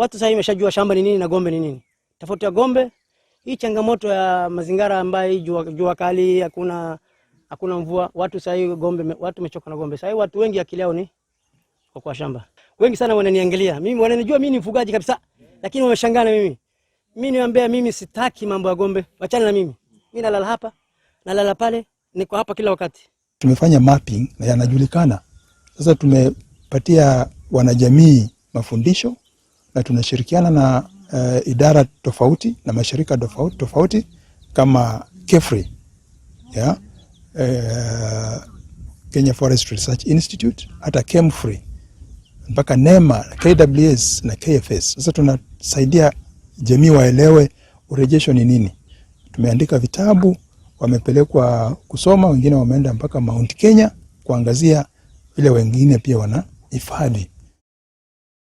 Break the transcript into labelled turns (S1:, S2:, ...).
S1: Watu sasa imeshajua shamba ni nini na gombe ni nini. Tofauti ya gombe, hii changamoto ya mazingira ambayo hii jua kali, hakuna mvua. Watu sasa hii gombe, watu wamechoka na gombe. Sasa watu wengi akili yao ni kwa shamba. Wengi sana wananiangalia. Mimi wananijua mimi ni mfugaji kabisa. Lakini wameshangaa na mimi. Mimi niwaambia, mimi sitaki mambo ya gombe. Wachana na mimi. Mimi nalala hapa, nalala pale, niko hapa kila wakati.
S2: Tumefanya mapping na yanajulikana. Sasa tumepatia wanajamii mafundisho na tunashirikiana na idara tofauti na mashirika tofauti tofauti kama KEFRI, yeah? Kenya Forest Research Institute, hata KEMFRI mpaka NEMA, KWS na KFS. Sasa tunasaidia jamii waelewe urejesho ni nini. Tumeandika vitabu, wamepelekwa kusoma, wengine wameenda mpaka Mount Kenya kuangazia vile wengine pia wanahifadhi.